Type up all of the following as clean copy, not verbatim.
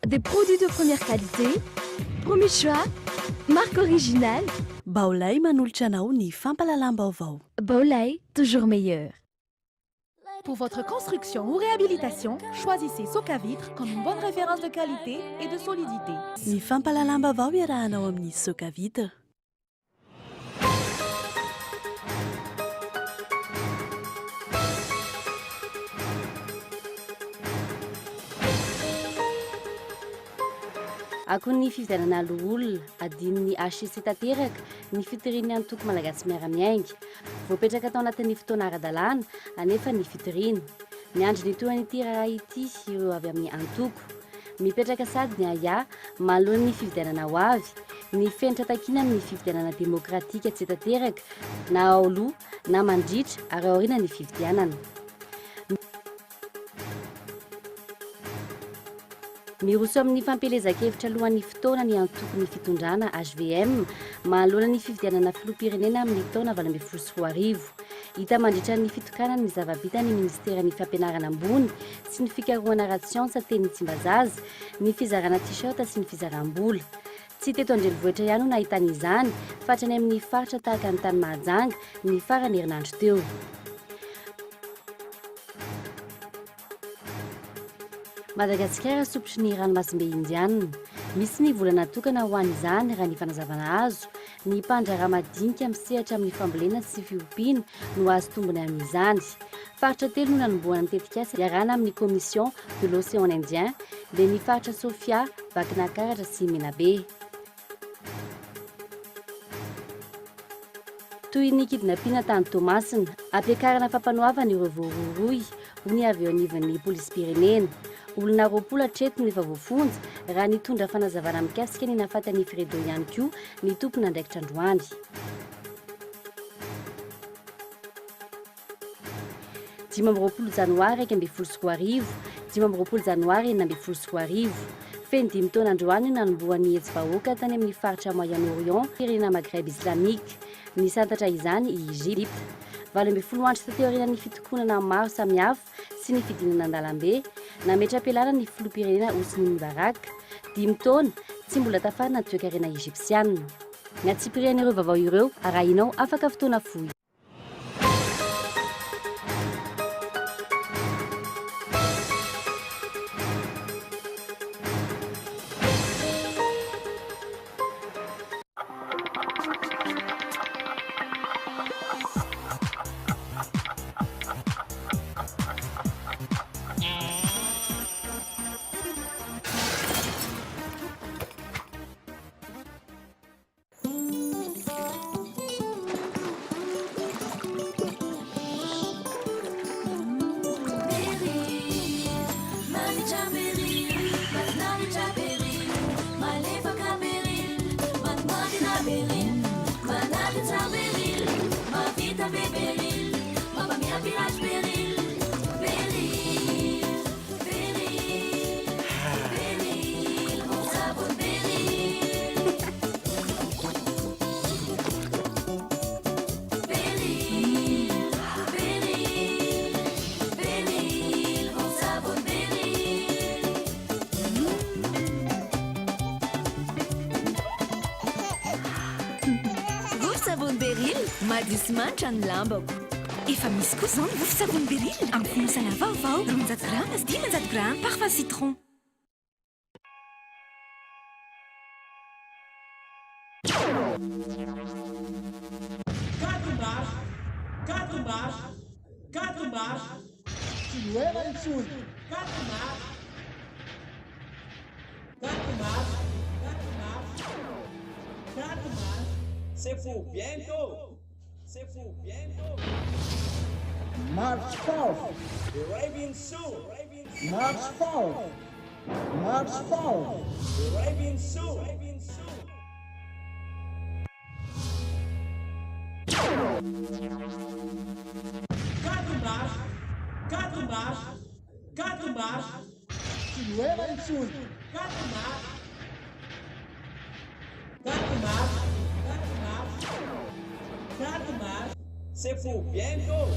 Des produits de première qualité, premier choix, marque originale. Baolai manolotra anao ny fampahalalam-baovao. Baolai, toujours meilleur. Pour votre construction ou réhabilitation, choisissez Socavitre comme une bonne référence de qualité et de solidité. Ny fampahalalam-baovao iarahanao amin'ny Socavitre. Akon'ny fifidianana loholona, adinon'ny HCC tanteraka ny fitorian'ny antoko Malagasy Miara-Miainga. Voapetraka tao anatin'ny fotoana ara-dalàna anefa ny fitoriana. Miandry ny tohin'ity raharaha ity ireo avy amin'ny antoko. Mipetraka sady ny ahiahy manoloana ny fifidianana ho avy. Ny fenitra takiana amin'ny fifidianana demokratika tsy tanteraka na ao aloha na mandritra ary aoriana ny fifidianana. Miroso amin'ny fampielezan-kevitra alohan'ny fotoana ny antokon'ny fitondrana hvm manoloana ny fifidianana filoham-pirenena amin'ny taona 2018. Hita mandritra ny fitokanany ny zava-bita ny minisiteran'ny fampianarana ambony sy ny fikarohana ara-tsiansa teny Tsimbazaza, ny fizarana t-shirt sy ny fizaram-bola. Tsy teto an-drenivohitra ihany no nahitana izany fa hatrany amin'ny faritra tahaka ny tany Mahajanga ny faran'ny herinandro teo. Madagasikara sopotry ny ranomasimbe Indianina. Misy ny vola natokana ho an'izany raha ny fanazavana azo. Ny mpandraharaha madinika misehatra amin'ny fambolena sy fiompiana no azo tombony amin'izany. Faritra telo no nanombohana ny tetikasa iarahana amin'ny Commission de l'Océan Indien, dia ny faritra Sofia, Vakinakaratra sy Menabe. Toy ny kidnapping tany Toamasina, ampiakarana fampanoavana ireo voarohirohy, hoy ny avy eo anivon'ny polisim-pirenena. Olona 20 hatreto no efa voafonja, raha nitondra fanazavana mikasika ny nahafaty an'i Fredo ihany koa ny tompon'andraikitra androany. 25 janoary 2011, 25 janoary 2016. Feno dimy taona androany no nanombohan'ny hetsi-bahoaka tany amin'ny faritra Moyen-Orient, firenena Maghreb Islamique. Nisantatra izany i Egypte. 18 andro taty aorianan'ny fitokonana maro samihafa sy ny fidinana an-dalambe, nametra-pialana ny filoham-pirenena Hosni Mubarak. Dimy taona, tsy mbola tafarina ny toekarena Egyptiana. Ny antsipirian'ireo vaovao ireo arahinao afaka fotoana fohy. Vovon-tsavony Beryl, madio sy manitra ny lambako. Efa misy koa izao ny vovon-tsavony Beryl amin'ny fonosana vaovao, 200 grama sy 500 grama, parfum citron. Quatre mars, quatre mars, quatre mars. Tsy ho ela intsony. Quatre mars, quatre mars, quatre mars, quatre mars. C'est pour bientôt, c'est pour bientôt. March 4th. Arriving soon. March 4th. March 4th. Arriving soon. Arriving soon. Quatre mars, quatre mars, quatre mars. Tsy ho ela intsony. Quatre mars, quatre mars, quatre mars, quatre mars. C'est pour bientôt.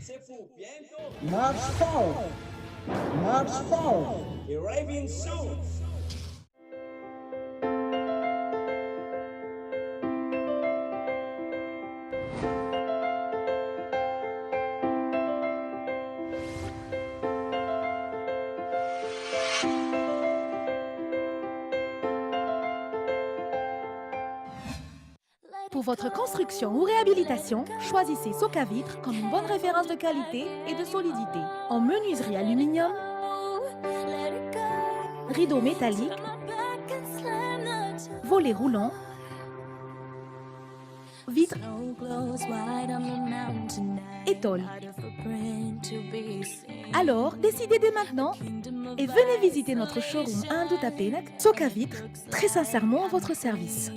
C'est pour bientôt. March 4th. March 4th. Arriving soon. Pour votre construction ou réhabilitation, choisissez Socavitre comme une bonne référence de qualité et de solidité. En menuiserie aluminium, rideaux métalliques, volets roulants, vitres et tôles. Alors, décidez dès maintenant et venez visiter notre showroom à Andohatapenaka, Socavitre, très sincèrement à votre service.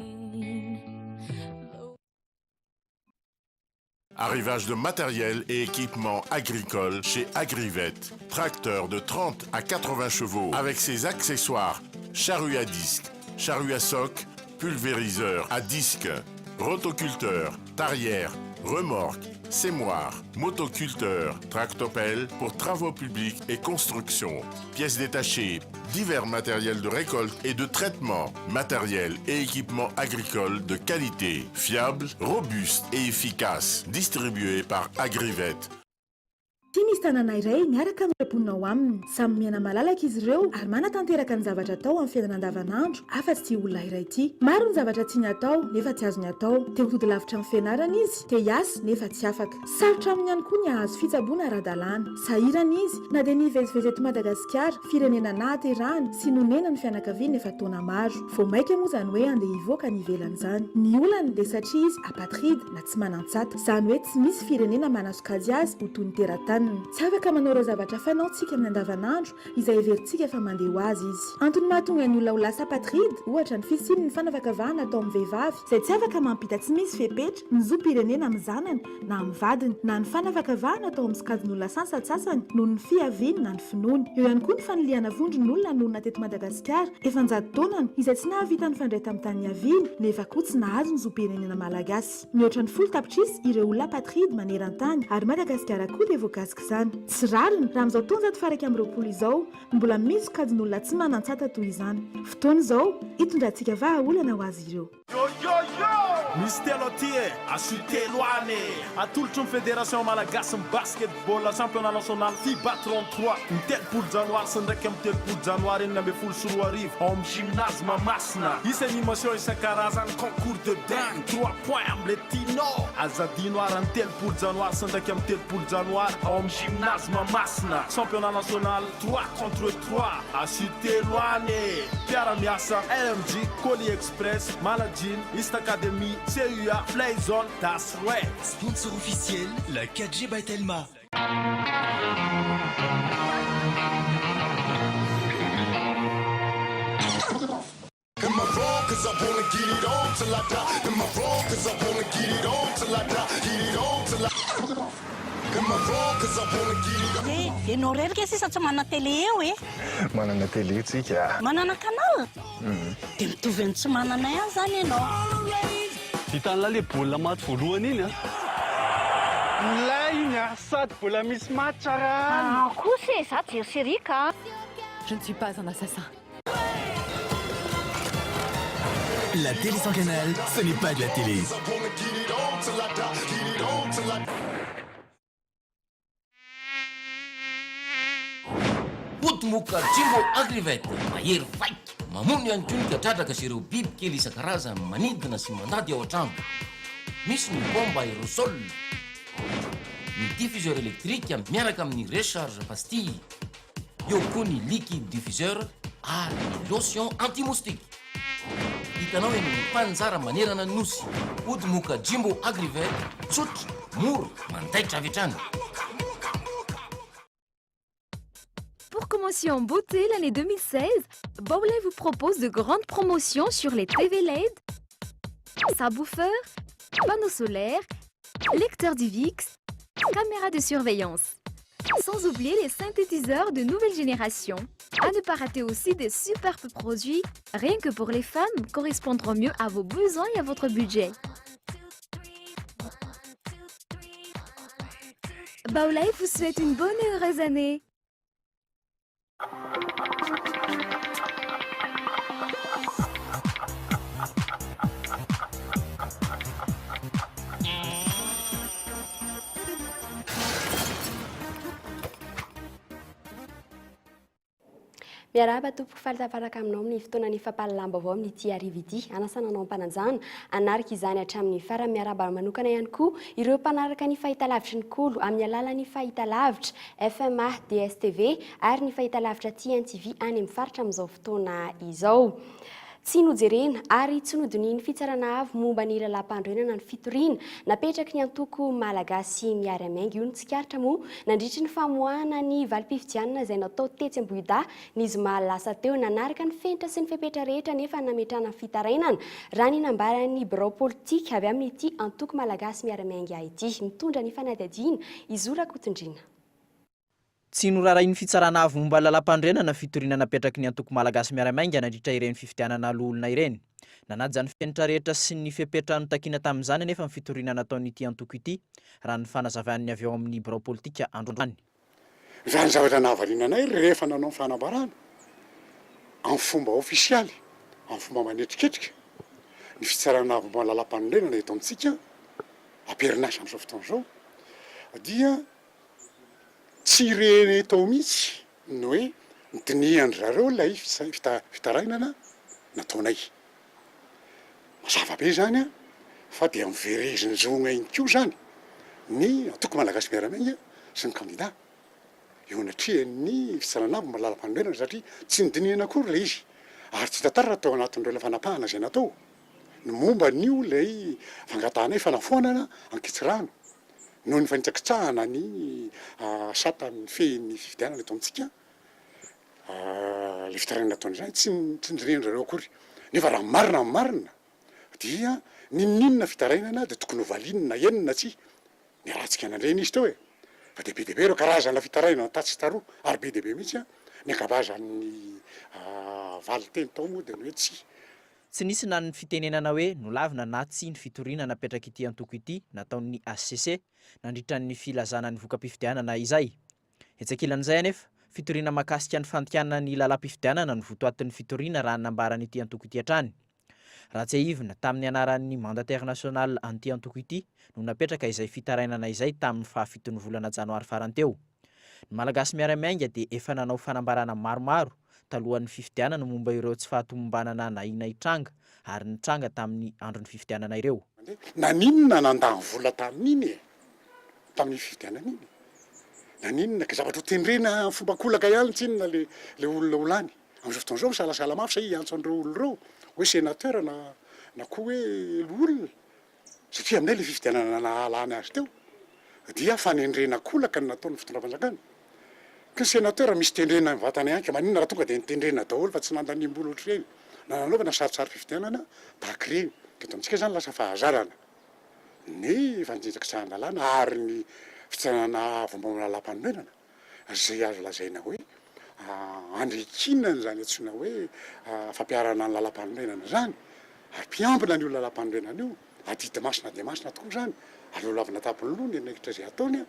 Arrivage de matériel et équipements agricoles chez Agrivet. Tracteur de 30 à 80 chevaux avec ses accessoires, charrue à disque, charrue à soc, pulvériseur à disque, rotoculteur, tarière, remorque, semoir, motoculteur, tractopelle pour travaux publics et construction, pièces détachées, divers matériels de récolte et de traitement, matériel et équipements agricoles de qualité, fiable, robuste et efficace, distribué par Agrivet. Ity misy tanàna iray miaraka amin'ireo mponina ao aminy. Samy miaina malalaka izy ireo ary manatanteraka ny zavatra atao amin'ny fiainana andavanandro afa-tsy ity olona iray ity. Maro ny zavatra tiany atao nefa tsy azony atao. Te ho tody lavitra amin'ny fianarana izy, te hiasa nefa tsy afaka. Sarotra aminy ihany koa ny hahazo fitsaboana ara-dalàna. Sahirana izy na dia ny hivezivezy eto Madagasikara, firenena nahaterahany sy nonenan'ny fianakaviany efa taona maro. Vao mainka moa izany hoe handeha hivoaka any ivelany izany. Ny olany dia satria izy apatride na tsy manan-tsata. Izany hoe tsy misy firenena manasokajy azy ho toy ny terataniny. Tsy afaka manao ireo zavatra fanaontsika amin'ny andavanandro izay heverintsika fa mandeha ho azy izy. Antony mahatonga ny olona ho lasa apatride, ohatra, ny fisian'ny fanavakavahana atao amin'ny vehivavy, izay tsy afaka mampita tsy misy fepetra ny zom-pirenena amin'ny zanany na amin'ny vadiny, na ny fanavakavahana atao amin'ny sokajin'olona sasantsasany noho ny fiaviany na ny finoany. Eo ihany koa ny fanilihana vondron'olona nonina teto Madagasikara efa an-jato taonany, izay tsy nahavita nifandray tamin'ny tany niaviany, nefa koa tsy nahazo ny zom-pirenena malagasy. Mihoatra ny 10 tapitrisa ireo olona apatride maneran-tany, ary Madagasikara koa dia voakasik'izany. Tsy rariny raha amin'izao taonjato faha-21 izao no mbola misy sokajin'olona tsy manan-tsata toy izany. Fotoana izao hitondrantsika vahaolana ho azy ireo. Yo yo yo! Misy telo aty e! Asio telo any e! Atolotry ny Federation Malagasin'ny Basketball Championnat National FIBA 33, ny 30 janoary sy ny 31 janoary 2016, ao amin'ny Gymnase Mahamasina. Hisy animation isan-karazany, concours de dingue, trois points amle tianao! Aza adino ary ny 30 janoary sy ny 31 janoary, ao amin'ny Gymnase Mahamasina, Championnat National trois contre trois. Asio telo any e! Mpiara-miasa, RMG, Colis Express, Malajin, East Academy, CUA, Flyzone, Das Red. Sponsor officiel, la 4G by Telma. Am I wrong? Cause I wanna get it on till I die. Am I wrong? Cause I wanna get it on till I die. Get it on till I. Am I wrong? Cause I wanna get it on. Eh, ianao irery ve sisa tsy manana télé eo e? Manana télé tsika. Manana canal? Dia mitovy amin'ny tsy manana ihany izany ianao. Hitan'lah le baolina maty voalohany iny a! Milay iny a! Sady mbola misy match raha any! Ah kosa e, za jery série ka. Je ne suis pas un assassin. La télé sans canal, ce n'est pas de la télé. I wanna get it on till I die. Get it on till I. Ody moka Jumbo Agrivet, mahery vaika, mamono ihany koa ny kadradraka sy ireo biby kely isan-karazany manidina sy mandady ao an-trano. Misy ny bombe aérosol, ny diffuseur électrique miaraka amin'ny recharge pastille, eo koa ny liquide diffuseur ary ny lotion anti-moustique. Hitanao eny amin'ny mpaninjara manerana ny Nosy. Ody moka Jumbo Agrivet, tsotra, mora, mandaitra avy hatrany. Pour commencer en beauté l'année 2016, Baolai vous propose de grandes promotions sur les TV LED, subwoofer, panneaux solaires, lecteur du VIX, caméra de surveillance. Sans oublier les synthétiseurs de nouvelle génération. À ne pas rater aussi des superbes produits, rien que pour les femmes, correspondront mieux à vos besoins et à votre budget. Baolai vous souhaite une bonne et heureuse année. Miarahaba tompoko, faly tafaraka aminao amin'ny fotoanan'ny fampahalalam-baovao amin'ity hariva ity. Anasana anao am-panajana hanaraka izany hatramin'ny farany. Miarahaba manokana ihany koa ireo mpanaraka ny fahitalavitry ny Kolo amin'ny alalan'ny fahitalavitra FMA, DSTV ary ny fahitalavitra TNTV any amin'ny faritra amin'izao fotoana izao. Tsy nojerena ary tsy nodinihin'ny Fitsarana Avo momba ny lalàmpanorenana ny fitoriana napetraky ny antoko Malagasy Miara-Miainga. Io no tsikaritra moa nandritry ny famoahana ny valim-pifidianana izay natao tetsy Ambohidahy ny zoma lasa teo. Nanaraka ny fenitra sy ny fepetra rehetra anefa ny nametrahana ny fitarainana, raha ny nambaran'ny birao politika avy amin'ity antoko Malagasy Miara-Miainga ity. Mitondra ny fanadihadiana i Zo Rakotondriana. Tsy norarahin'ny Fitsarana Avo momba ny Lalàmpanorenana ny fitoriana napetraky ny antoko Malagasy Miara-Miainga nandritra ireny fifidianana loholona ireny. Nanaja ny fenitra rehetra sy ny fepetra notakiana tamin'izany anefa ny fitoriana nataon'ity antoko ity, raha ny fanazavan'ny avy ao amin'ny birao politika androany. Izany zavatra nahavariana anay rehefa nanao ny fanambarana amin'ny fomba ofisialy, amin'ny fomba manetriketrika, ny Fitsarana Avo momba ny Lalàmpanorenana eto amintsika am-perinasa amin'izao fotoana izao dia Tsy re tao mihitsy ny hoe nodinihan-dry zareo ilay fitarainana nataonay. Mazava be izany fa dia miverezin-jona ihany koa izany ny Antoko Malagasy Miara-Miainga sy ny kandida eo anatrehan'ny fitsarana avo momba ny lalam-panorenana satria tsy nodinihana akory ilay izy ary tsy hita taratra tao anatin'ireo ilay fanapahana izay natao ny momba an'io ilay fangatahanay fanafoanana ankitsirano. Noho ny fanitsakitsahana ny sata mifehy ny fifidianana eto amintsika, ilay fitarainana nataony izany tsy nodinihin-dry zareo akory. Nefa raha ny marina ny marina dia n'inon'inona fitarainana dia tokony ho valiana na eny na tsia. Niarahantsika nandre anie izy teo e! Fa dia be dia be ireo karazana fitarainana tatsy sy taroa ary be dia be mihitsy ny ankabazan'ny valin-teny tao moa dia ny hoe tsia. Tsy nisy na ny fitenenana hoe nolavina na tsia ny fitoriana napetrak'ity antoko ity nataon'ny hcc nandritra ny filazana ny voka-pifidianana izay. Etsy ankilan'izay anefa, fitoriana mahakasika ny fandikana ny lalam-pifidianana no votoatin'ny fitoriana raha ny nambaran'ity antoko ity hatrany. Raha tsiahivina, tamin'ny anaran'ny Mandataire National an'ity antoko ity no napetraka izay fitarainana izay tamin'ny fahafiton'ny volana janoary farany teo. Ny Malagasy Miara-Miainga dia efa nanao fanambarana maromaro talohan'ny fifidianana momba ireo tsy fahatomombanana nahiana hitranga ary nitranga tamin'ny andron'ny fifidianana ireo. Naninona nandany vola tamin'iny e? Tamin'iny fifidianana iny? Naninona? Ka zavatra ho tendrena amin'ny fomba an-kolaka ihany tsinona le le olona ho lany. Amin'izao fotoana izao misalasala mafy zay hiantso an'ireo olona ireo hoe sénateur na na koa hoe loholona. Satria aminay ilay fifidianana nahalany azy teo dia fanendrena kolaka no nataon'ny fitondram-panjakana. Ka ny sénateur misy tendrena mivantana ihany ka maninona raha tonga dia notendrena daholo fa tsy nandaniam-bola ohatr'ireny na nanaovana saritsarim-pifidianana tahaka ireny. Ka eto amintsika izany lasa fahazarana ny fanitsakitsahan-dalàna ary ny fitsarana avo momba ny lalàmpanorenana. izay azo lazaina hoe andrikinana izany antsoina hoe fampiharana ny lalàmpanorenana izany, ary mpiambina an'io lalàmpanorenana io, adidy masina dia masina tokoa izany, aleo lavina an-tampon'ny loha ny andraikitra izay ataony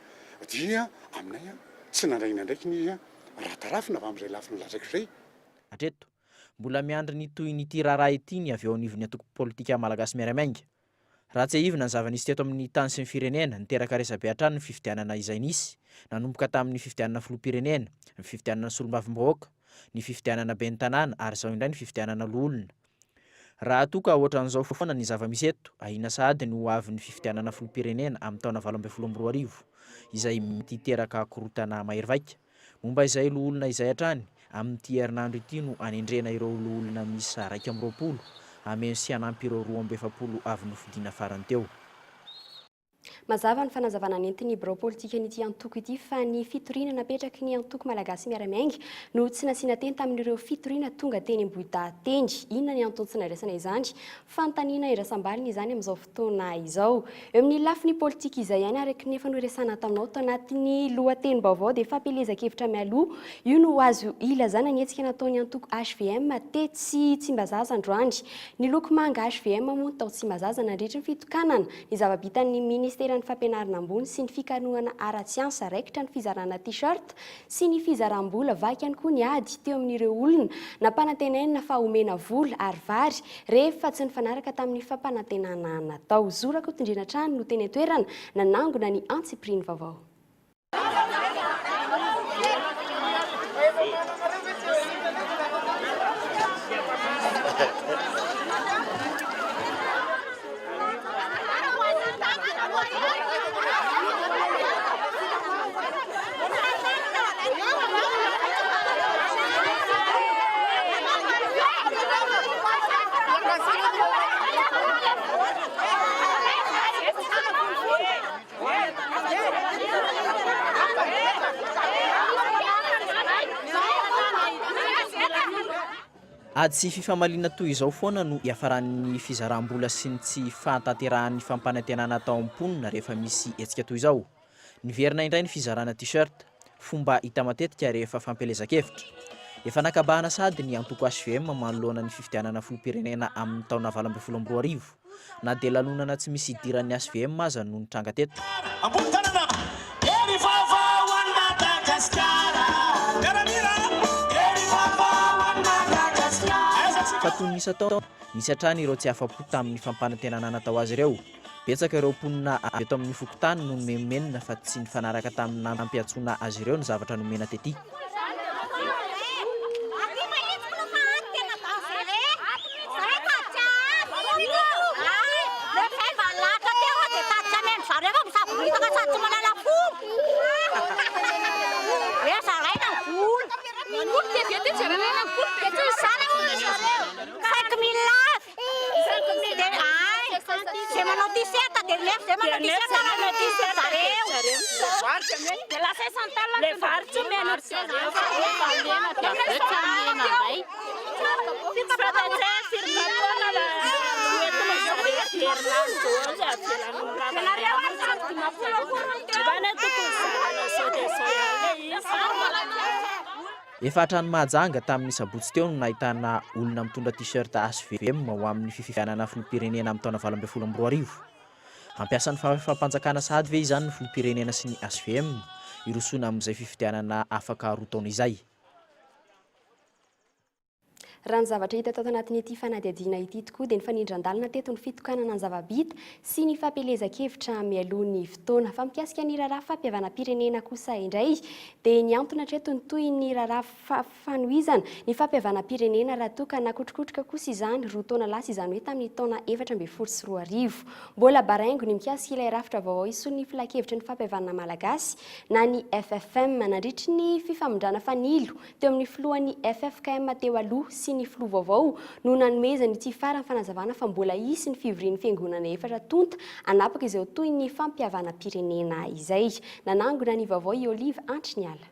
dia aminay tsy nandray ny andraikiny izy raha tarafina avy amin'izay lafiny lazaiko izay. Hatreto, mbola miandry ny tohin'ity raharaha ity ny avy eo anivon'ny antoko politika Malagasy Miara-Miainga. Raha tsiahivina ny zava-nisy teto amin'ny tany sy ny firenena, niteraka resabe hatrany ny fifidianana izay nisy, nanomboka tamin'ny fifidianana filoham-pirenena, ny fifidianana solombavambahoaka, ny fifidianana ben'ny tanàna ary izao indray ny fifidianana loholona. Raha toa ka ohatran'izao foana ny zava-misy eto, ahiana sahady ny ho avin'ny fifidianana filoham-pirenena amin'ny taona 2018, izay mety hiteraka korontana mahery vaika. Momba izay loholona izay hatrany, amin'ity herinandro ity no hanendrena ireo loholona miisa 21 hameno sy hanampy ireo 42 avy nofidina farany teo. Mazava ny fanazavana nentin'ny birao politikan'ity antoko ity fa ny fitoriana napetraky ny antoko Malagasy Miara-Miainga no tsy nasiana teny tamin'ireo fitoriana tonga teny Ambohidahy teny. Inona ny antony tsy nandraisana izany? Fanontaniana iraisam-baliny izany amin'izao fotoana izao. Eo amin'ny lafiny politika izay ihany araka ny efa noresahana taminao tao anatin'ny lohatenim-baovao dia fampielezan-kevitra mialoha io no azo ilazana ny hetsika nataon'ny antoko hvm tetsy Tsimbazaza androany. Ny loko manga hvm moa no tao Tsimbazaza nandritry ny fitokanana ny zava-bitan'ny ministeran'ny fampianarana ambony sy ny fikarohana ara-tsiansa raikitra ny fizarana t-shirt sy ny fizaram-bola vaky ihany koa ny ady teo amin'ireo olona nampanantenaina fa homena vola ary vary rehefa tsy nifanaraka tamin'ny fampanantenana natao. Zo Rakotondriana hatrany no teny an-toerana nanangona ny antsipiriany vaovao. Ady sy fifamaliana toy izao foana no iafaran'ny fizaram-bola sy ny tsy fahatanterahan'ny fampanantenana atao amin'ny mponina rehefa misy hetsika toy izao. Niverina indray ny fizarana t-shirt, fomba hita matetika rehefa fampielezan-kevitra. Efa nakabahana sahady ny antoko hvm manoloana ny fifidianana filoham-pirenena amin'ny taona 2018. Na dia lanonana tsy misy idiran'ny hvm aza no nitranga teto. Ambony tanana, Hery vaovao ho an'i Madagasikara. Miaramila, Hery vaovao ho an'i Madagasikara. Aiza tsika? Fa toy ny isan-taona, nisy hatrany ireo tsy afa-po tamin'ny fampanantenana natao azy ireo. Betsaka ireo mponina avy eto amin'ny fokontany no nimenomenona fa tsy nifanaraka tamin'ny nampiantsoana azy ireo ny zavatra nomena tety. Efa hatrany Mahajanga tamin'ny sabotsy teo no nahitana olona mitondra t-shirt HVM ho amin'ny fifidianana filoham-pirenena amin'ny taona 2018. Hampiasa ny fahefam-panjakana sahady ve izany ny filoham-pirenena sy ny HVM hirosoana amin'izay fifidianana afaka roa taona izay? Raha ny zavatra hita tato anatin'ity fanadihadiana ity tokoa dia nifanindran-dalana teto ny fitokanana ny zava-bita sy ny fampielezan-kevitra mialoha ny fotoana. Fa mikasika ny raharaha fampihavanam-pirenena kosa indray dia niantona hatreto ny tohin'ny raharaha fanohizana ny fampihavanam-pirenena raha toa ka nakotrokotroka kosa izany roa taona lasa izany hoe tamin'ny taona 2014. Mbola baraingo ny mikasika ilay rafitra vaovao hisolo ny filankevitry ny fampihavanana malagasy na ny FFM nandritry ny fifamindrana fanilo Teo amin'ny filohan'ny ffkm teo aloha sy ny filoha vaovao no nanomezany ity farany fanazavana fa mbola hisy ny fivorian'ny fiangonana efatra tonta hanapaka izay ho tohin'ny fampihavanam-pirenena izay. Nanangona ny vaovao i Olive Antriniala.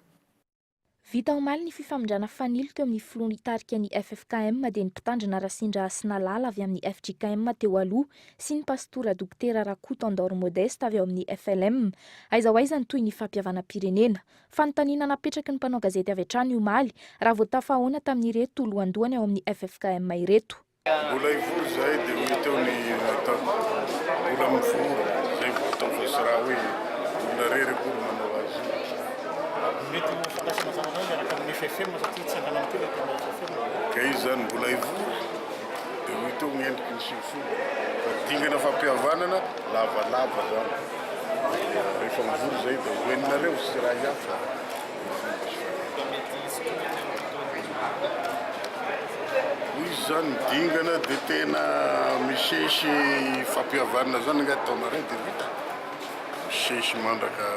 Vita omaly ny fifamindrana fanilo teo amin'ny filoha nitarika ny ffkm dia ny mpitandrina Rasendrahasinalala avy amin'ny fjkm teo aloha sy ny pastora Dokotera Rakoto Andor Modeste avy ao amin'ny flm. Aiza ho aiza ny tohin'ny fampihavanam-pirenena? Fanontaniana napetraky ny mpanao gazety avy hatrany omaly, raha vao tafahaona tamin'ireto lohandohany ao amin'ny ffkm ireto. Mbola hivory izahay dia ho hita eo ny atao. Mbola mivory izay vao atao fa tsy raha hoe olona irery akory manao azy io. Mety ho fandraisana zananao miaraka amin'ny ffm satria tsy anganana teo ilay tena ffm. Ka izy izany mbola hivory dia ho hita eo ny endriky ny sy ny fomba. Fa dingana fampihavanana lavalava izany. Dia rehefa mivory izay dia ho henonareo sy raha hafa ny fomba sy fanao. Hoy izy izany ny dingana dia tena misesy fampihavanana izany angaha taona iray dia vita? Misesy mandraka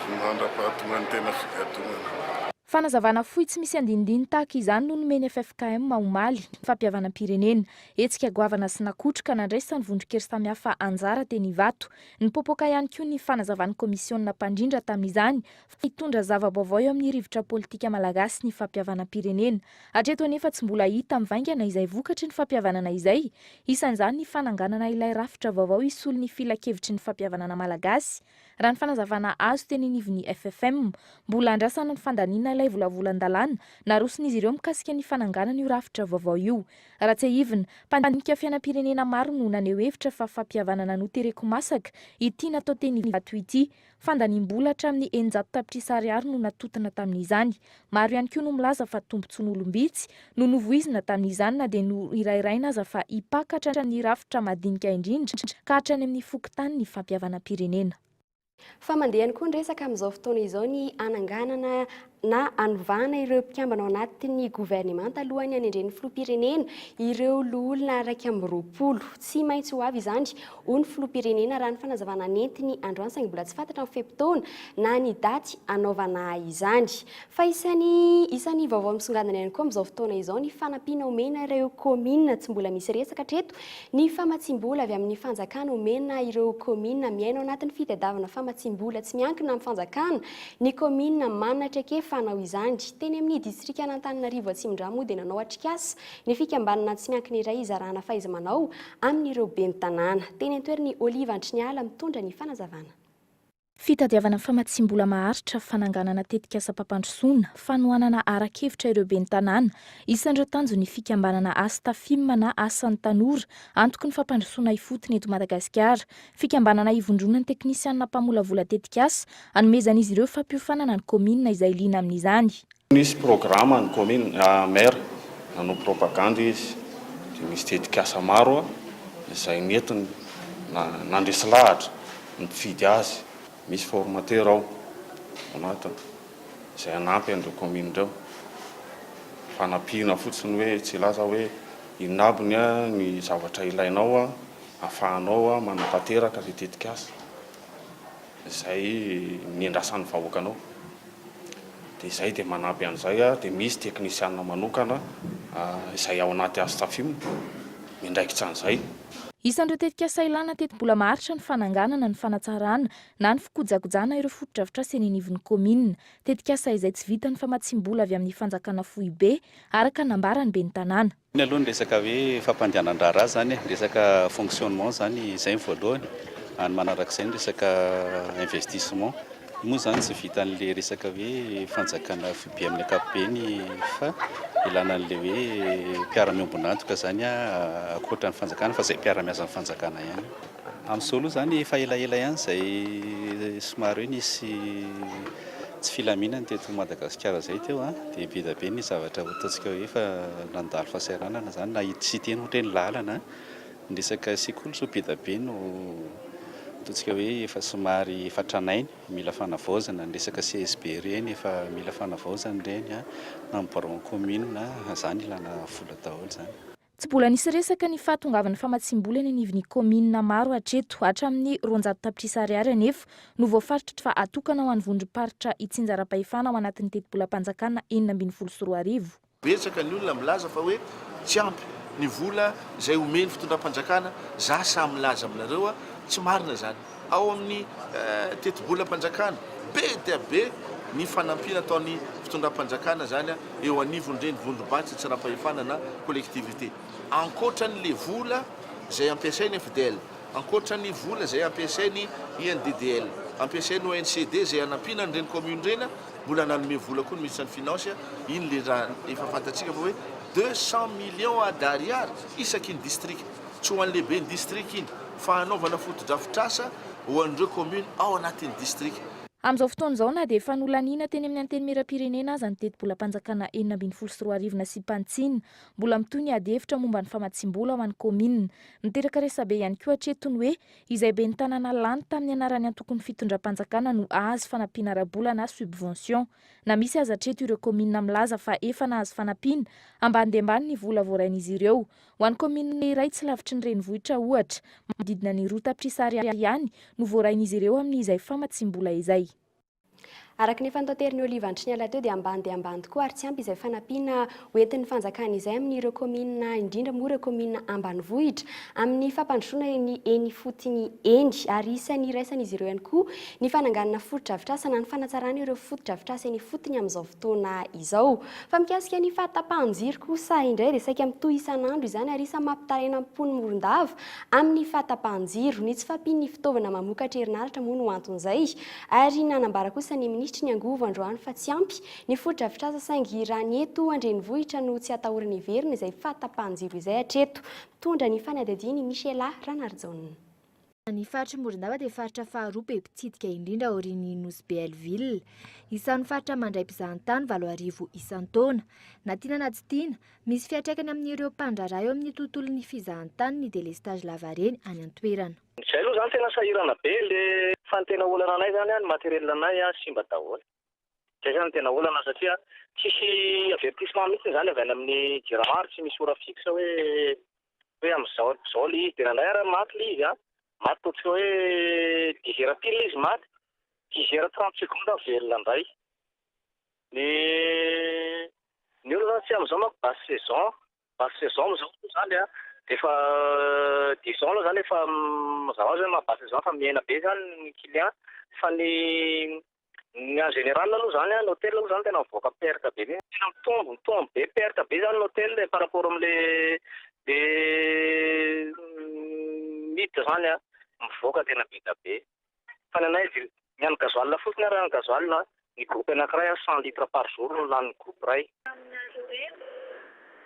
mandra-pahatongan'ny tena figadonana. Fanazavana fohy tsy misy andinindiny tahaka izany no nomen'ny ffkm omaly, ny fampihavanam-pirenena. Hetsika goavana sy nakotroka nandraisan'ny vondron-kery samihafa anjara teny Ivato. Nipoapoaka ihany koa ny fanazavan'ny kaomisiona mpandrindra tamin'izany fa hitondra zava-baovao eo amin'ny rivotra politika malagasy ny fampihavanam-pirenena. Hatreto anefa tsy mbola hita mivaingana izay vokatry ny fampihavanana izay. Isan'izany ny fananganana ilay rafitra vaovao hisolo ny filankevitry ny fampihavanana malagasy. Raha ny fanazavana azo teny anivon'ny ffm, mbola andrasana ny fandaniana ilay volavolan-dalàna naroson'izy ireo mikasika ny fananganana io rafitra vaovao io. Raha tsiahivina, mpandinika fiainam-pirenena maro no naneho hevitra fa fampihavanana notereko masaka ity natao teny Ivato ity. Fandaniam-bola hatramin'ny 600 tapitrisa ariary no natontona tamin'izany. Maro ihany koa no milaza fa tombontsoan'olom-bitsy no novoizina tamin'izany na dia nohirairaina aza fa hipaka hatramin'ny rafitra madinika indrindra ka hatrany amin'ny fokontany ny fampihavanam-pirenena. Fa mandeha ihany koa ny resaka amin'izao fotoana izao ny hananganana na hanovana ireo mpikambana ao anatin'ny governemanta alohan'ny hanendren'ny filoham-pirenena ireo loholona 21. Tsy maintsy ho avy izany, hoy ny filoham-pirenena raha ny fanazavana nentiny androany saingy mbola tsy fantatra ny fe-potoana na ny daty hanaovana izany. Fa isan'ny isan'ny vaovao misongadina ihany koa amin'izao fotoana izao ny fanampiana omena ireo kaominina tsy mbola misy resaka hatreto ny famatsiam-bola avy amin'ny fanjakana omena ireo kaominina miaina ao anatin'ny fitadiavana famatsiam-bola tsy miankina amin'ny fanjakana ny kaominina manana traikefa. fanao izany. Teny amin'ny distrikan'Antananarivo Atsimondrano moa dia nanao atrikasa ny fikambanana tsy miankina iray hizarana fahaiza-manao amin'ireo ben'ny tanàna. Teny an-toerana i Olive Andriniala mitondra ny fanazavana. Fitadiavana famatsiam-bola maharitra, fananganana tetikasam-pampandrosoana, fanohanana ara-kevitra ireo ben'ny tanàna, isan'ireo tanjon'ny fikambanana Astafim na Asan'ny Tanora, antoky ny fampandrosoana ifotony eto Madagasikara. Fikambanana ivondronan'ny teknisianina mpamolavola tetikasa, anomezan'izy ireo fampiofanana ny kaominina izay liana amin'izany. Nisy programa ny commune, maire nanao propagande izy dia nisy tetikasa maro izay nentiny nandresy lahatra ny mpifidy azy. Misy formateur ao anatiny izay hanampy an'ireo commune ireo. Fanampiana fotsiny hoe tsy hilaza hoe inona aby ny zavatra ilainao ahafahanao manatanteraka ilay tetikasa izay niandrasan'ny vahoakanao. Dia izay dia manampy an'izay dia misy teknisiana manokana izay ao anaty Astafim miandraikitra an'izay. Isan'ireo tetikasa ilana tetibola maharitra ny fananganana, ny fanatsarana na ny fikojakojana ireo fotodrafitrasa eny anivon'ny kaominina. Tetikasa izay tsy vitan'ny famatsiam-bola avy amin'ny fanjakana foibe, araka ny nambaran'ny ben'ny tanàna. Iny aloha ny resaka hoe fampandehanan-draharaha izany e, ny resaka fonctionnement izany izay ny voalohany, ny manarak'izay ny resaka investissement. Io moa izany tsy vitan'ilay resaka hoe fanjakana foibe amin'ny ankapobeny fa ilana an'ilay hoe mpiara-miombon'antoka izany ankoatra ny fanjakana fa izay mpiara-miasa amin'ny fanjakana ihany. Amin'izao aloha izany efa elaela ihany izay somary hoe nisy tsy filaminana teto Madagasikara izay teo dia be dia be ny zavatra ataontsika hoe efa nandalo fahasahiranana izany na tsy hiteny ohatra hoe ny lalana, ny resaka sekoly izao be dia be no ataontsika hoe efa somary efa tranainy mila fanavaozana, ny resaka CSB ireny efa mila fanavaozana ireny na ny biraon'ny commune izany ilana vola daholo izany. Tsy mbola nisy resaka ny fahatongavan'ny famatsiam-bola eny anivon'ny kaominina maro hatreto. Hatramin'ny 200 tapitrisa ariary anefa no voafaritra fa hatokana ho an'ny vondrom-paritra itsinjaram-pahefana ao anatin'ny tetibolam-panjakana 2016. Betsaka ny olona milaza fa hoe tsy ampy ny vola izay omen'ny fitondram-panjakana, za sahy milaza aminareo tsy marina izany. Ao amin'ny tetibolam-panjakana, be dia be ny fanampiana ataon'ny fitondram-panjakana izany eo anivon'ireny vondrom-batsy tsiram-pahefana na collectivité. Ankoatra an'ilay vola izay ampiasain'ny FDL, ankoatra ny vola izay ampiasain'ny INDDL, ampiasain'ny ONCD izay hanampiana an'ireny commune ireny, mbola nanome vola koa ny minisitran'ny Finance, iny ilay raha efa fantatsika fa hoe 200 millions d'ariary isaky ny distrika. Tsy ho an'ny lehiben'ny distrika iny, fa hanaovana fotodrafitrasa ho an'ireo commune ao anatin'ny distrika. Amin'izao fotoana izao, na dia efa nolaniana teny amin'ny Antenimierampirenena aza ny tetibolam-panjakana 2016 nasiam-panitsiana, mbola mitohy ny adihevitra momba ny famatsiam-bola ho an'ny kaominina. Miteraka resabe ihany koa hatreto ny hoe izay ben'ny tanàna lany tamin'ny anaran'ny antokon'ny fitondram-panjakana no hahazo fanampiana ara-bola na subvention. Na misy aza hatreto ireo kaominina milaza fa efa nahazo fanampiana, ambany dia ambany ny vola voarain'izy ireo. Ho an'ny kaominina iray tsy lavitry ny renivohitra, ohatra, manodidina ny 2 tapitrisa ariary ihany no voarain'izy ireo amin'izay famatsiam-bola izay. Araka ny efa notaterin'i Olive Andriniala teo dia ambany dia ambany tokoa ary tsy ampy izay fanampiana hoentin'ny fanjakana izay amin'ireo kaominina indrindra moa ireo kaominina ambanivohitra amin'ny fampandrosoana ny eny ifotony eny ary isan'ny iraisan'izy ireo ihany koa ny fananganana fotodrafitrasa na ny fanatsarana ireo fotodrafitrasa eny ifotony amin'izao fotoana izao. Fa mikasika ny fahatapahan-jiro kosa indray dia saika mitohy isan'andro izany ary isan'ny mampitaraina ny mponin'i Morondava amin'ny fahatapahan-jiro. Ny tsy fahampian'ny fitaovana mamokatra herinaratra moa no anton'izay. Ary nanambara kosa ny minisitry ny angovo androany fa tsy ampy ny fotodrafitrasa saingy raha ny eto an-drenivohitra no tsy atahorana hiverina izay fahatapahan-jiro izay hatreto. Mitondra ny fanadihadiana i Michela Ranarijaona. Ny faritr'i Morondava dia faritra faharoa be mpitsidika indrindra aorian'ny Nosy Be Hell-Ville. Isan'ny faritra mandray mpizahantany 8000 isan-taona. Na tiana na tsy tiana, misy fiantraikany amin'ireo mpandraharaha eo amin'ny tontolon'ny fizahantany ny délestage lavareny any an-toerana. Izay aloha izany tena sahirana be le fa ny tena olana anay izany an, ny matériel anay an simba daholo. Izay izany no tena olana satria tsisy avertissement mihitsy izany avy any amin'ny Jirama ary tsy misy ora fixe hoe hoe amin'izao izao ilay izy. Dia nandray ary maty ilay izy an, maty ataontsika hoe dix heures pile izy maty, dix heures trente secondes aho velona indray. Ny ny olana tsy amin'izao manko basse saison, Basse saison amin'izao aloha izany an, dia efa disons aloha izany efa mazava ho azy hoe maha basse saison fa mihena be izany ny client fa ny Ny en général aloha zany an, ny hôtel aloha zany tena mivoaka perte be mihitsy, tena mitombo, mitombo be, perte be zany ny hôtel e par rapport amle le miditra zany an, mivoaka tena be dia be. Fa ny anay ny an'ny gasoil fotsiny ary ny gasoil ny groupe anakiray an 100 litres par jour no lanin'ny groupe iray.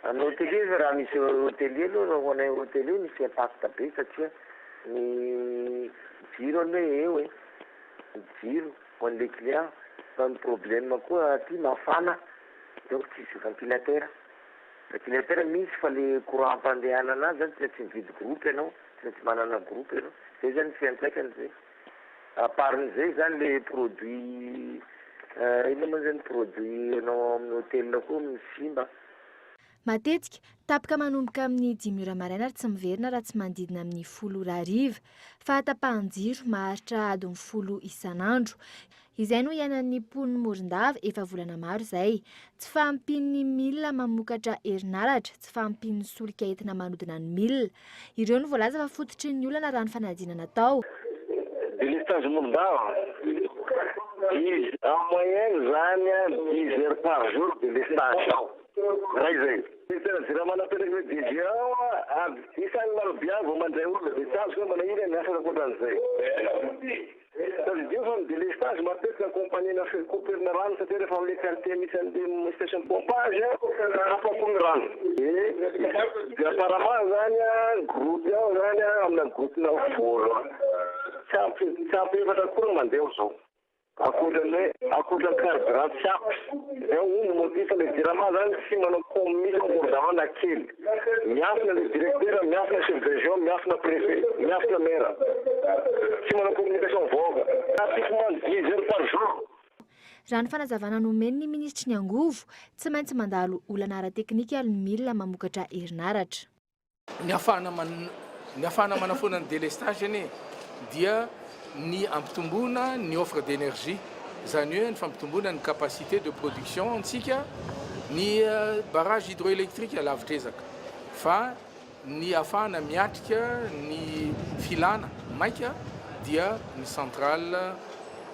Amin'ny hôtelier izy raha misy hôtelier aloha raha ho anay hôtelier misy impact be satria ny jiro anie eo e, ny jiro ho an'le client fa ny problème koa aty mafana donc tsisy ventilateur, ventilateur misy fa le courant ampandehanana azy zany tsy maintsy mividy groupe ianao, tsy maintsy manana groupe ianao, zay zany ny fiantraikany zay. À part n'izay zany le produit inona moa zany produit anao amin'ny hotel koa no simba. Matetika, tapaka manomboka amin'ny dimy ora maraina ary tsy miverina raha tsy manodidina amin'ny folo ora hariva. Fahatapahan-jiro maharitra adiny folo isan'andro. Izay no iainan'ny mponin'i Morondava efa volana maro izay. Tsy fahampian'ny milina mamokatra herinaratra, tsy fahampian'ny solika entina manodina ny milina. Ireo no voalaza fa fototry ny olana raha ny fanadihadiana natao. Délestage Morondava, dix, en moyenne zany dix heures par jour délestage ao. Zay zay. Ministère Jirama napetraky ny DG ao a, isan'ny marobe any vao mandray olona dia tsy azoko hoe manao inona ny asany ankoatran'izay. Tadidio fa ny délestage matetika accompagner-na coupure-na rano satria rehefa amin'ilay quartier misy an'ilay station de pompage tapaka ny rano. Dia apparemment zany groupe ao zany amina groupe-na folo tsy ampy tsy ampy efatra akory ny mandeha ao zao. Ankoatra ny hoe ankoatra ny carburant tsy ampy. Zay hono ny motif le jirama zany tsy manao com mihitsy ao Morondava na kely. Miafina le directeur, miafina chef de région, miafina préfet, miafina maire. Tsy manao communication vahoaka. Pratiquement dix heures par jour. Raha ny fanazavana nomen'ny minisitry ny angovo, tsy maintsy mandalo olana ara-teknika ny milina mamokatra herinaratra. Ny ahafahana ny ahafahana manafoana ny délestage anie dia ny ampitomboana ny offre d'énergie, izany hoe ny fampitomboana ny capacité de production antsika, ny barrage hydroélectrique lavitr'ezaka fa ny ahafahana miatrika ny filana maika dia ny centrale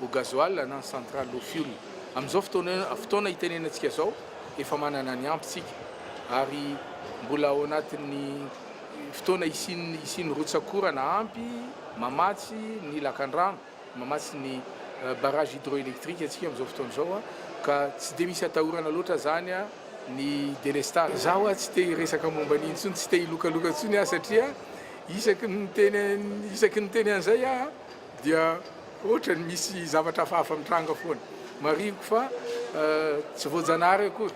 au gasoil na ny centrale au fioul. Amin'izao fotoana fotoana itenenantsika izao efa manana ny ampy tsika ary mbola ao anatin'ny fotoana hisian'ny hisian'ny rotsak'orana ampy mamatsy ny lakandrano, mamatsy ny barrage hydroélectrique antsika amin'izao fotoana izao ka tsy dia misy atahorana loatra izany ny délestage. Izaho aho tsy te hiresaka momba an'iny intsony, tsy te hilokaloka intsony aho satria isaky ny miteny isaky ny miteny an'izay aho dia Ohatrany misy zavatra hafahafa mitranga foana. Marihiko fa tsy voajanahary akory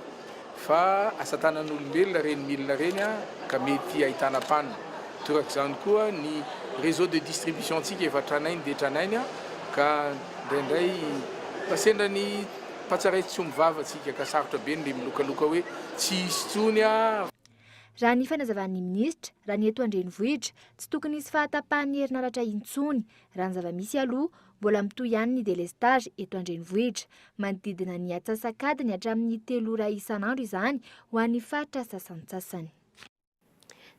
fa asa tanan'olombelona ireny milina ireny ka mety ahitana panne. Torak'izany koa ny réseau de distribution ntsika efa tranainy dia tranainy ka indraindray mba sendra ny mpatsaraitsy tsy omby vava tsika ka sarotra be ny le milokaloka hoe tsy hisy intsony. Raha ny fanazavan'ny minisitra, raha ny eto an-drenivohitra, tsy tokony hisy fahatapahan'ny herinaratra intsony. Raha ny zava-misy aloha, mbola mitohy ihany ny delestazy eto an-drenivohitra. Manodidina ny atsasak'adiny hatramin'ny telo ora isan'andro izany ho an'ny faritra sasantsasany.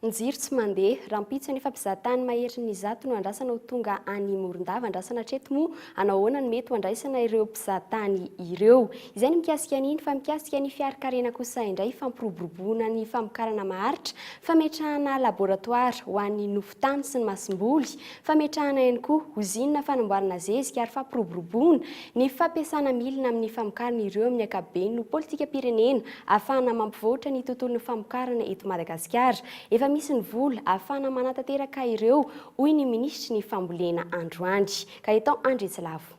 Ny jiro tsy mandeha. Rahampitso anefa mpizahatany maherin'ny 100 no andrasana ho tonga any Morondava. Andrasana hatreto moa hanao ahoana no mety ho andraisana ireo mpizahatany ireo. Izay ny mikasika an'iny fa mikasika ny fiarikarena kosa indray fampiroboroboana ny famokarana maharitra, fametrahana laboratoara ho an'ny nofon-tany sy ny masomboly, fametrahana ihany koa ozinina fanamboarana zezika ary fampiroboroboana ny fampiasana milina amin'ny famokarana ireo amin'ny ankapobeny no politikam-pirenena ahafahana mampivoatra ny tontolon'ny famokarana eto Madagasikara. Efa misy ny vola ahafahana manatanteraka ireo hoy ny minisitry ny fambolena androany. Gaëtan Andriantsilavo.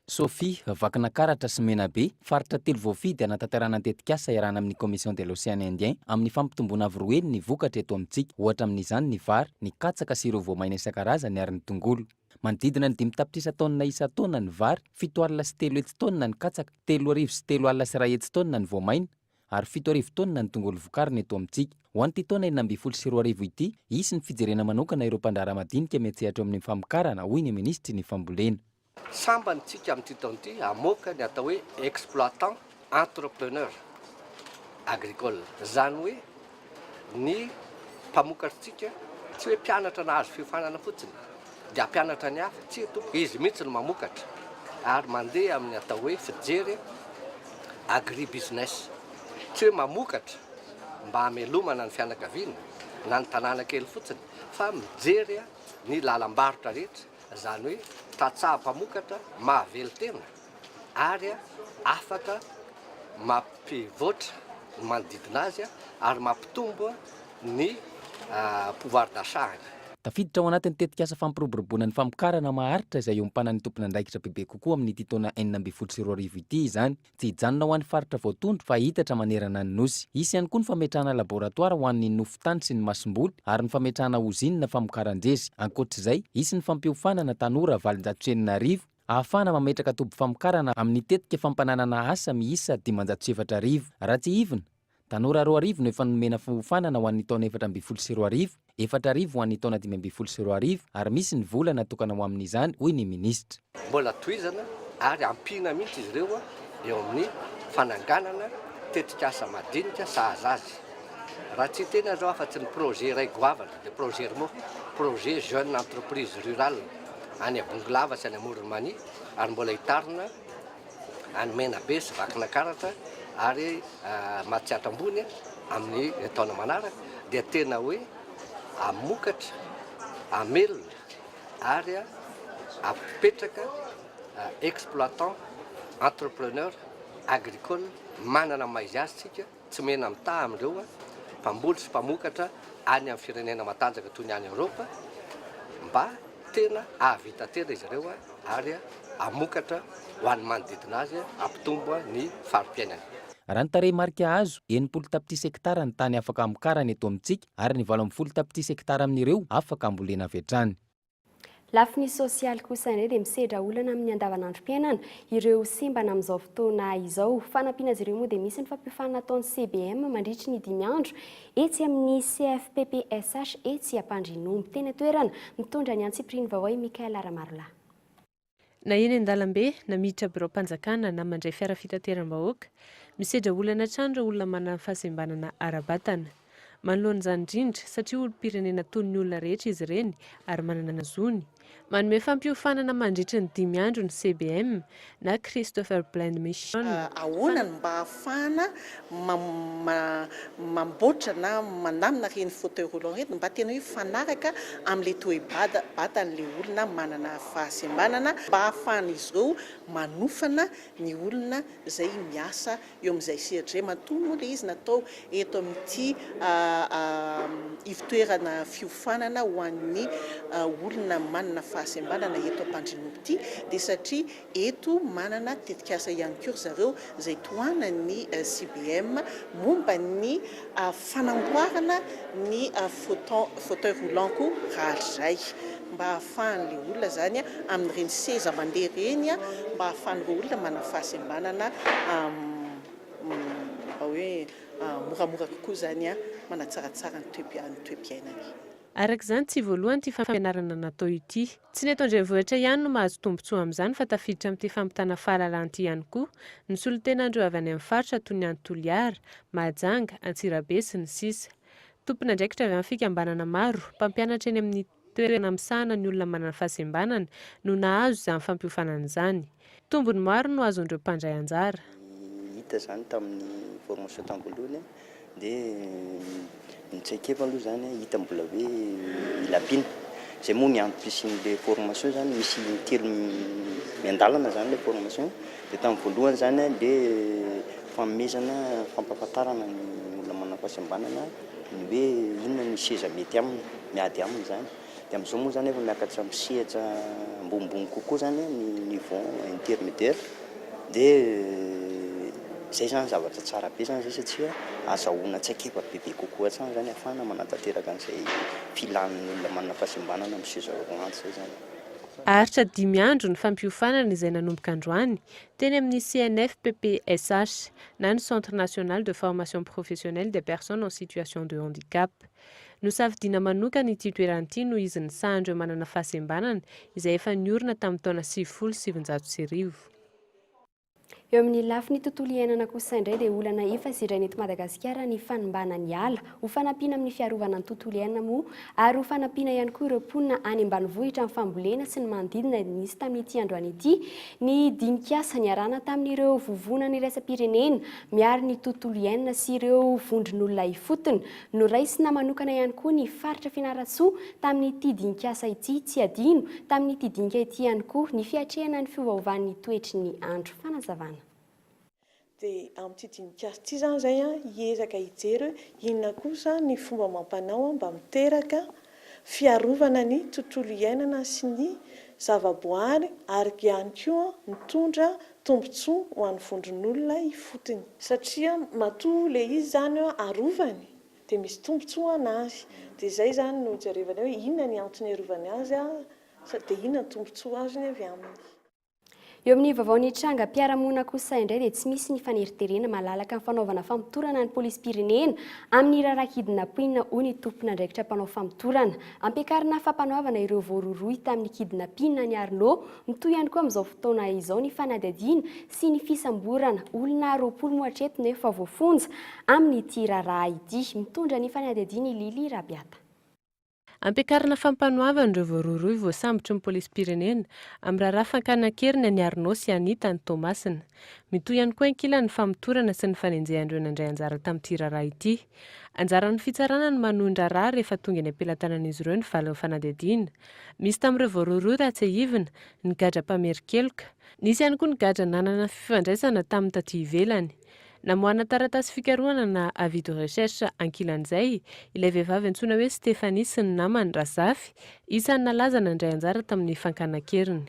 Sofia, Vakinakaratra sy Menabe, faritra telo voafidy hanatanterahana ny tetikasa iarahana amin'ny Commission de l'Océan Indien amin'ny fampitomboana avo roa heny ny vokatra eto amintsika. Ohatra amin'izany ny vary, ny katsaka sy ireo voamaina isan-karazany ary ny tongolo. Manodidina ny dimy tapitrisa taonina isan-taona ny vary, 370 taonina ny katsaka, 330 taonina ny voamaina ary 7000 taonina ny tongolo vokarina eto amintsika. Ho an'ity taona 2016 ity, hisy ny fijerena manokana ireo mpandraharaha madinika miantsehatra eo amin'ny famokarana, hoy ny minisitry ny fambolena. Sambany tsika amin'ity taona ity hamoaka ny atao hoe exploitant entrepreneur agricole, izany hoe ny mpamokatr'tsika tsy hoe mpianatra nahazo fiofanana fotsiny dia hampianatra ny hafa, tsia tompoko, izy mihitsy no mamokatra. ary mandeha amin'ny atao hoe fijery agribusiness. Tsy hoe mamokatra mba hamelomana ny fianakaviana na ny tanàna kely fotsiny fa mijery ny lalam-barotra rehetra, izany hoe tantsaha mpamokatra mahavelon-tena ary afaka mampivoatra ny manodidina azy ary mampitombo ny pouvoir d'achat-ny. Tafiditra ao anatin'ny tetikasa fampiroboroboana ny famokarana maharitra izay iompanan'ny tompon'andraikitra bebe kokoa amin'ity taona 2016 ity izany. Tsy hijanona ho an'ny faritra voatondro fa hiitatra manerana ny Nosy. Hisy ihany koa ny fametrahana laboratoara ho an'ny nofon-tany sy ny masomboly ary ny fametrahana ozinina famokaran-jezika. Ankoatra izay, hisy ny fampiofanana tanora 6800 ahafahana mametraka toby famokarana amin'ny tetika fampananana asa miisa 4500. Raha tsiahivina, Tanora 2000 no efa nomena fiofanana ho an'ny taona 2014, 4000 ho an'ny taona 2015 ary misy ny vola natokana ho amin'izany, hoy ny minisitra. Mbola tohizana ary ampiana mihitsy izy ireo eo amin'ny fananganana tetikasa madinika sahaza azy. Raha tsy hiteny aho izao afa-tsy ny projet iray goavana dia projet RMO, projet jeune entreprise rurale any Bongolava sy any Amoron'i Mania ary mbola hitarina any Menabe sy Vakinakaratra ary Matsiatra Ambony amin'ny taona manaraka dia tena hoe hamokatra, hamelona ary hapetraka exploitant, entrepreneur agricole manana ny maha izy azy tsika. Tsy mena-mitaha amin'ireo mpamboly sy mpamokatra any amin'ny firenena matanjaka toy ny any Eoropa mba tena hahavita tena izy ireo ary hamokatra ho an'ny manodidina azy hampitombo ny fari-piainany. Raha ny tarehimarika azo, 60 tapitrisa hektara ny tany afaka hamokarana eto amintsika ary ny 18 tapitrisa hektara amin'ireo afaka hambolena avy hatrany. Lafiny sosialy kosa indray dia misedra olana amin'ny andavanandrom-piainana ireo sembana amin'izao fotoana izao. Ho fanampiana azy ireo moa dia misy ny fampiofanana ataon'ny CBM mandritry ny dimy andro etsy amin'ny CFPPSH etsy Ampandrianomby. Teny an-toerana, mitondra ny antsipiriany vaovao i Mickaël Ramarolahy. Na eny an-dalambe, na miditra biraom-panjakana na mandray fiara fitateram-bahoaka, misedra olana hatrany ireo olona manana fahasembanana ara-batana. Manoloana izany indrindra, satria olom-pirenena toy ny olona rehetra izy ireny ary manana ny zony, manome fampiofanana mandritry ny dimy andro ny CBM na Christopher Blind Mission. Ahoana no mba ahafahana mamboatra na mandamina ireny fauteuil roulant ireny mba tena hoe hifanaraka amin'ilay toe-batan'ilay olona manana fahasembanana mba ahafahan'izy ireo manofana ny olona izay miasa eo amin'izay sehatra izay. Matoa moa ilay izy natao eto amin'ity ivotoerana fiofanana ho an'ny olona manana fahasembanana eto Ampandrianomby ity dia satria Eto manana tetikasa ihany koa ry zareo izay tohanan'ny CBM momba ny fanamboarana ny fauteuil roulant koa rahatrizay mba hahafahan'ilay olona izany amin'ireny seza mandeha ireny mba hahafahan'ireo olona manana fahasembanana mba hoe moramora kokoa izany manatsaratsara ny toe-piainany. Araka izany, tsy voalohany ity fampianarana natao ity. Tsy ny eto an-drenivohitra ihany no mahazo tombontsoa amin'izany fa tafiditra amin'ity fampitana fahalalana ity ihany koa ny solontenan'ireo avy any amin'ny faritra toy ny any Toliara, Mahajanga, Antsirabe, sy ny sisa Tompon'andraikitra avy amin'ny fikambanana maro, mpampianatra eny amin'ny toerana misahana ny olona manana fahasembanana no nahazo izany fampiofanana izany. Tombony maro no azon'ireo mpandray anjara. Hita izany tamin'ny formation tam-boalohany Dia ny traikefa aloha izany hita mbola hoe mila ampiana. Izay moa ny antom-pisian'ilay formation izany, misy intelo miandalana izany ilay formation. Dia tamin'ny voalohany izany ilay fanomezana fampahafantarana ny olona manana fahasembanana ny hoe inona ny seza mety aminy, miady aminy izany. Dia amin'izao moa izany efa miakatra amin'ny sehatra ambonimbony kokoa izany ny niveau intermédiaire. Dia izay izany zavatra tsara be izany izay satria azahoana traikefa bebe kokoa hatrany izany ahafahana manatanteraka an'izay filan'ny olona manana fahasembanana amin'ny seza roa andro izay izany. Haharitra dimy andro ny fampiofanana izay nanomboka androany, teny amin'ny CNFPPSH, na ny Centre National de Formation Professionnelle des Personnes en Situation de Handicap. Nosafidiana manokana ity toerana ity noho izy nisahan'ireo manana fahasembanana, izay efa niorina tamin'ny taona 1990. Eo amin'ny lafiny tontolo iainana kosa indray dia olana efa sedraina eto Madagasikara ny fanimbana ny ala. Ho fanampiana amin'ny fiarovana ny tontolo iainana moa ary ho fanampiana ihany koa ireo mponina any ambanivohitra amin'ny fambolena sy ny manodidina nisy tamin'ity androany ity ny dinik'asa niarahana tamin'ireo vovonana iraisam-pirenena miaro ny tontolo iainana sy ireo vondron'olona ifotony. Noraisina manokana ihany koa ny faritra Fianarantsoa tamin'ity dinik'asa ity. Tsy adino, tamin'ity dinika ity ihany koa, ny fiatrehana ny fiovaovan'ny toetry ny andro. Fanazavana. Dia amin'ity dinik'asa ity izany izay hiezaka hijery hoe inona kosa ny fomba amam-panao mba miteraka fiarovana ny tontolo iainana sy ny zavaboary ary ihany koa mitondra tombontsoa ho an'ny vondron'olona ifotony. Satria matoa ilay izy izany arovany dia misy tombontsoa an'azy. Dia izay izany no jerevana hoe inona ny antony arovany azy dia inona ny tombontsoa azony avy aminy. Eo amin'ny vaovao nitranga mpiara-monina kosa indray dia tsy misy ny faneriterena malalaka ny fanaovana famotorana ny polisim-pirenena amin'ny raharaha kidnapping hoy ny tompon'andraikitra mpanao famotorana. Ampiakarina fampanoavana ireo voarohirohy tamin'ny kidnapping any Arnaud. Mitohy ihany koa amin'izao fotoana izao ny fanadihadiana sy ny fisamborana olona 20 moa hatreto no efa voafonja amin'ity raharaha ity. Mitondra ny fanadihadiana i Lily Rabiata. Ampiakarina fampanoavana ireo voarohirohy voasambotry ny polisim-pirenena amin'ny raharaha fankana an-keriny an'i Arnaud sy Anita any Toamasina. Mitohy ihany koa ankilany ny famotorana sy ny fanenjehan'ireo nandray anjara tamin'ity raharaha ity. Anjaran'ny fitsarana ny manohy ny raharaha rehefa tonga eny am-pelatanan'izy ireo ny valin'ny fanadihadiana. Misy tamin'ireo voarohirohy raha tsiahivina, ny gadra mpamerin-keloka. Nisy ihany koa ny gadra nanana fifandraisana tamin'ny taty ivelany. Namoahana taratasy fikarohana na avis de recherche ankilan'izay, ilay vehivavy antsoina hoe Stéphanie sy ny namany, Razafy, isan'ny nalaza nandray anjara tamin'ny fankana an-keriny.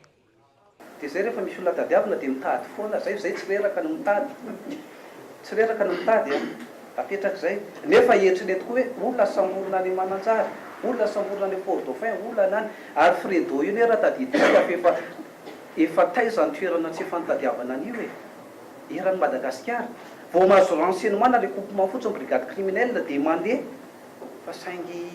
Dia zay rehefa misy olona tadiavina dia mitady foana zay, zay tsy reraka ny mitady, tsy reraka ny mitady an, apetraka izay, nefa eritrereto koa hoe olona samborina any Mananjary, olona samborina any Fort Dauphin, olona any, ary Fredo io anie raha tadidintsika fa efa efa taiza ny toerana tsy efa nitadiavana an'io e. Eran'i Madagasikara. Vao mahazo renseignement na recoupement fotsiny brigade criminelle dia mandeha fa saingy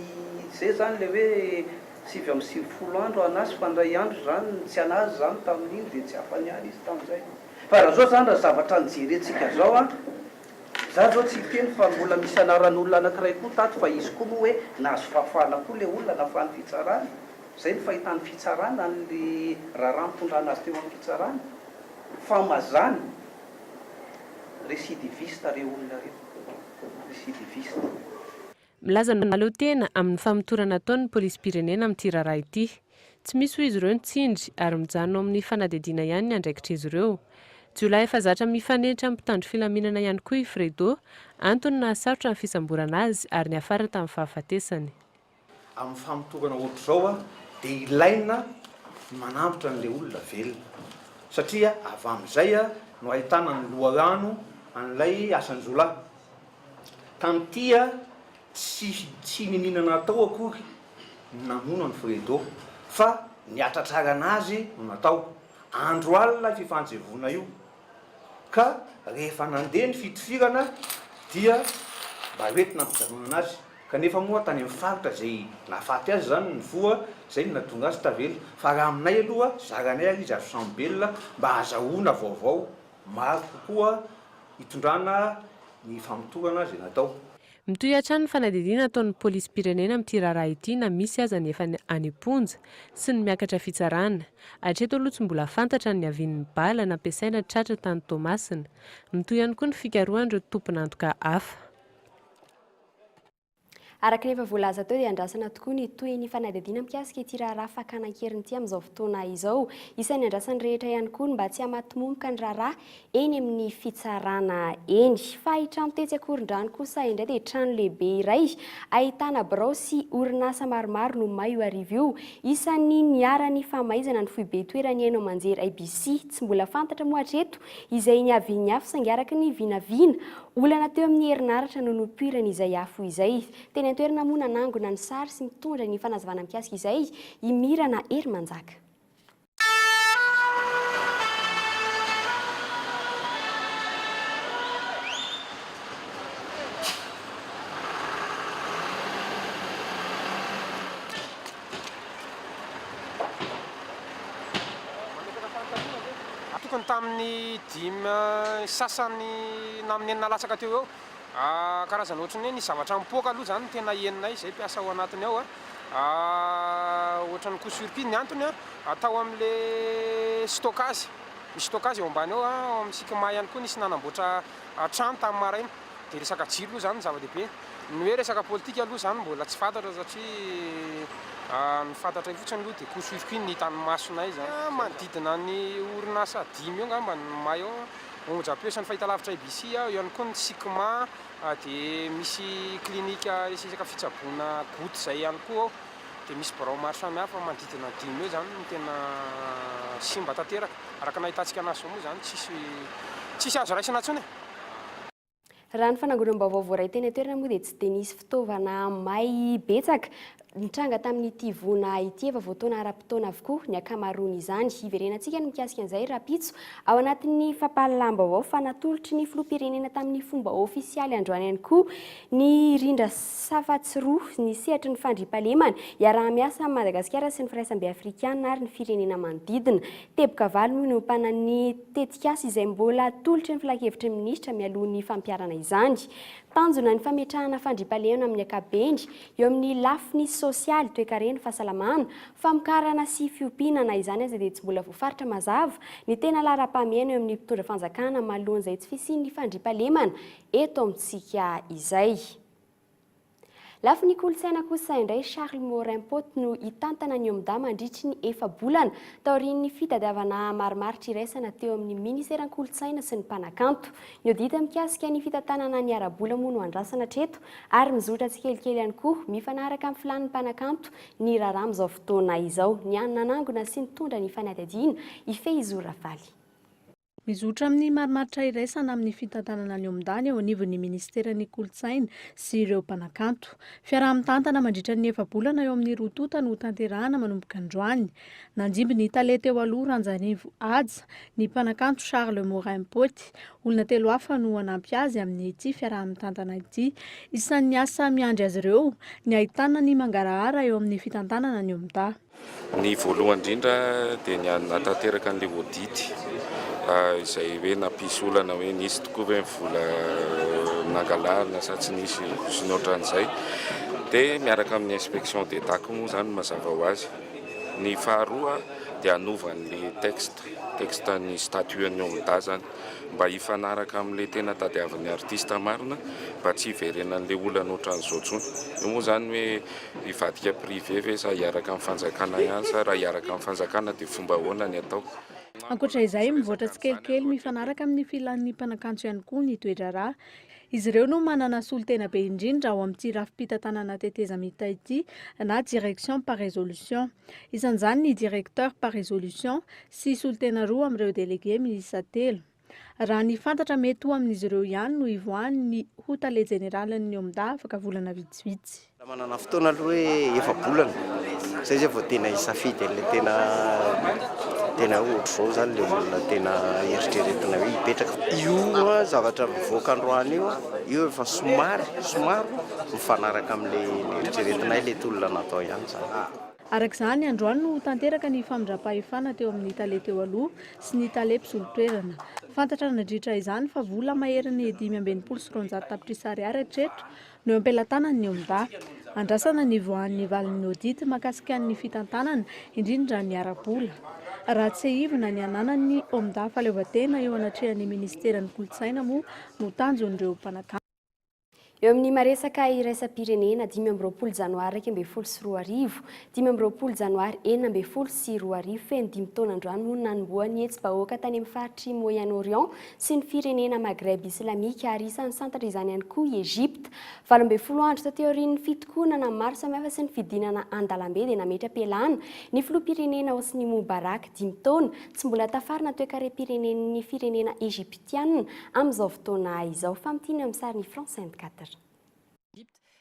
zay zany le hoe 99 andro anazy fa ndray andro zany tsy anazy zany tamin'iny dia tsy afa-niala izy tamin'izay. Fa raha zao zany raha zavatra nijerentsika zao an, za zao tsy hiteny fa mbola misy anaran'olona anakiray koa tato fa izy koa moa hoe nahazo fahafahana koa le olona nafahan'ny fitsarana, zay ny fahitan'ny fitsarana an'le raharaha nitondrana azy teo amin'ny fitsarana. Fa mazàna, récidiviste reo olona reo, récidiviste. Milaza ny mahaleo tena amin'ny famotorana ataony ny polisim-pirenena amin'ity raharaha ity. Tsy misy hoy izy ireo ny tsindry ary mijanona ao amin'ny fanadihadiana ihany ny andraikitr'izy ireo. Jiolahy efa zatra mifanehitra amin'ny mpitandro filaminana ihany koa i Fredo, antony nahasarotra ny fisamborana azy ary niafara tamin'ny fahafatesany. Amin'ny famotorana ohatr'izao dia ilaina ny manambotra an'ilay olona velona satria avy amin'izay no ahitana ny loharano an'ilay asan-jiolahy. Tamin'ity tsy tsy niniana natao akory ny namono an'i Fredo fa ny hatratrarana azy no natao. Andro alina io fifanjevoana io. Ka rehefa nandeha ny fitifirana dia mba hoentina hampijanonana azy, kanefa moa tany amin'ny faritra izay nahafaty azy izany ny voa, izay no nahatonga azy tavela. Fa raha aminay aloha, zaranay ary izy azo sambobelona mba hahazahoana vaovao maro kokoa hitondrana ny famotorana izay natao. Mitohy hatrany ny fanadihadiana ataon'ny polisim-pirenena amin'ity raharaha ity na misy aza ny efa any am-ponja sy ny miakatra fitsarana. Hatreto aloha tsy mbola fantatra ny niavian'ny bala nampiasaina tratra tany Toamasina. Mitohy ihany koa ny fikarohan'ireo tompon'antoka hafa. Araka ny efa voalaza teo dia andrasana tokoa ny tohin'ny fanadihadiana mikasika ity raharaha fakana an-keriny ity amin'izao fotoana izao. Isan'ny andrasan'ny rehetra ihany koa ny mba tsy hamatomomoka ny raharaha eny amin'ny fitsarana eny. Fa trano tetsy Ankorondrano kosa indray dia trano lehibe iray ahitana birao sy orinasa maromaro no may io hariva io. Isan'ny niharan'ny fahamaizana ny foibe toeran'ny haino aman-jery IBC. Tsy mbola fantatra moa hatreto izay niavian'ny afo saingy araka ny vinavina, olana teo amin'ny herinaratra no nipoirany izay afo izay. Teny an-toerana moa nanangona ny sary sy mitondra ny fanazavana mikasika izay i Mirana Herimanjaka. Tokony tamin'ny dimy sasany na amin'ny enina latsaka teo eo. Karazana ohatran'ny hoe nisy zavatra nipoaka aloha izany no tena henonay izay mpiasa ao anatiny ao. Ohatran'ny coup circuit. Ny antony tao amin'ilay stockage, misy stockage eo ambany ao, ao amin'ny Sicma ihany koa nisy nanamboatra trano tamin'ny maraina. Dia resaka jiro aloha izany no zava-dehibe. Ny hoe resaka politika aloha izany mbola tsy fantatra satria ny fantatray fotsiny aloha dia coup circuit no hitan'ny masonay izany. Manodidina ny orinasa dimy eo angamba no may ao. Onjam-peo sy ny fahitalavitra ABC, eo ihany koa ny Sicma, dia misy clinique resaka fitsaboana goutte izay ihany koa ao. Dia misy birao maro samihafa manodidina ny dimy eo izany no tena simba tanteraka. Araka ny nahitantsika anazy izao moa izany tsisy tsisy azo raisina intsony e. Raha ny fanangonam-baovao voaray teny an-toerana moa dia tsy dia nisy fitaovana may betsaka nitranga tamin'ity voina ity. Efa voataona ara-potoana avokoa ny ankamaroan'izany. Hiverenantsika ny mikasika an'izay rahampitso ao anatin'ny fampahalalam-baovao fa natolotry ny filoham-pirenena tamin'ny fomba ofisialy androany ihany koa ny rindra safatsiroa ny sehatry ny fandriampahalemana iaraha-miasa amin'i Madagasikara sy ny Firaisambe Afrikana ary ny firenena manodidina. Teboka valo no niompanan'ny tetikasa izay mbola atolotry ny Filankevitry ny Minisitra mialoha ny fampiharana izany. Tanjona ny fametrahana fandriampahalemana amin'ny ankapobeny eo amin'ny lafiny sosialy, toekarena, fahasalamana, famokarana sy fiompiana. Na izany aza dia tsy mbola voafaritra mazava ny tena laharam-pahamehana eo amin'ny mpitondra fanjakana manoloan'izay tsy fisian'ny fandriampahalemana eto amintsika izay. Lafiny kolontsaina kosa indray, Charles Morin Pot no hitantana ny OMDA mandritry ny efa-bolana, taorian'ny fitadiavana marimaritra iraisana teo amin'ny minisiteran'ny kolontsaina sy ny mpanakanto. Ny audit mikasika ny fitantanana ny ara-bola moa no andrasana hatreto ary mizotra tsikelikely ihany koa mifanaraka amin'ny filàn'ny mpanakanto ny raharaha amin'izao fotoana izao. Ny nanangona sy nitondra ny fanadihadiana i Fehizoro Ravaly. Mizotra amin'ny marimaritra iraisana amin'ny fitantanana ny OMDA ny eo anivon'ny minisiteran'ny Kolontsaina sy ireo mpanakanto. Fiaraha-mitantana mandritra ny efa-bolana eo amin'ny roa tonta no hotanterahana manomboka androany. Nandimby ny tale teo aloha Ranjanivo Haja ny mpanakanto Charles Morin Poty. Olona telo hafa no hanampy azy amin'ity fiaraha-mitantana ity. Isan'ny asa miandry azy ireo ny ahitana ny mangarahara eo amin'ny fitantanana ny OMDA. Ny voalohany indrindra dia ny hanatanteraka an'ilay audit izay hoe nampisy olana hoe nisy tokoa ve ny vola nangalarina sa tsy nisy sy ny ohatran'izay. Dia miaraka amin'ny inspection d'Etat koa moa izany mazava ho azy. Ny faharoa dia hanova an'ilay texte, texte ny statut an'ny OMDA izany mba hifanaraka amin'ilay tena tadiavin'ny artiste marina mba tsy hiverenan'ilay olana ohatran'izao intsony. Io moa izany hoe Hivadika privé ve sa hiaraka amin'ny fanjakana ihany sa raha hiaraka amin'ny fanjakana dia fomba ahoana ny atao? Ankoatra izay, mivoatra tsikelikely mifanaraka amin'ny filan'ny mpanakanto ihany koa ny toe-draharaha. Izy ireo no manana solontena be indrindra ao amin'ity rafi-pitantanana tetezamita ity na direction par résolution. Isan'izany ny directeur par résolution sy solontena roa amin'ireo délégué miisa telo. Raha ny fantatra mety ho amin'izy ireo ihany no hivoahan'ny ho tale jeneralin'ny OMDA afaka volana vitsivitsy. Raha manana fotoana aloha hoe efa-bolana, zay zay vao tena hisafidy an'ilay tena tena hoe ohatr'izao zany ilay olona tena eritreretina hoe hipetraka. Io zavatra mivoaka androany io, io efa somary somary mifanaraka amin'ilay neritreretinay ilay tolona natao ihany izany. Araka izany, androany no tanteraka ny famindram-pahefana teo amin'ny tale teo aloha sy ny tale mpisolo toerana. Fantatra nandritra izany fa vola maherin'ny 265 tapitrisa ariary hatreto no eo am-pelatanan'ny OMDA. Andrasana ny hivoahan'ny valin'ny audit mahakasika ny fitantanana, indrindra ny ara-bola. Raha tsiahivina ny hananan'ny OMDA fahaleovantena eo anatrehan'ny minisiteran'ny kolontsaina moa no tanjon'ireo mpanakanto. Eo amin'ny maresaka iraisam-pirenena, 25 janoary 2011, 25 janoary 2016, feno dimy taona androany moa no nanombohan'ny hetsi-bahoaka tany amin'ny faritr'i Moyen-Orient sy ny firenena Maghreb islamika ary isan'ny santatra izany ihany koa i Egypte. 18 andro taty aorian'ny fitokonana maro samihafa sy ny fidinana an-dalambe dia nametra-pialana ny filoham-pirenena Hosni Moubarak dimy taona tsy mbola tafarina ny toekarem-pirenen'ny firenena Egyptiana amin'izao fotoana izao. Famintinana amin'ny sarin'i France 24.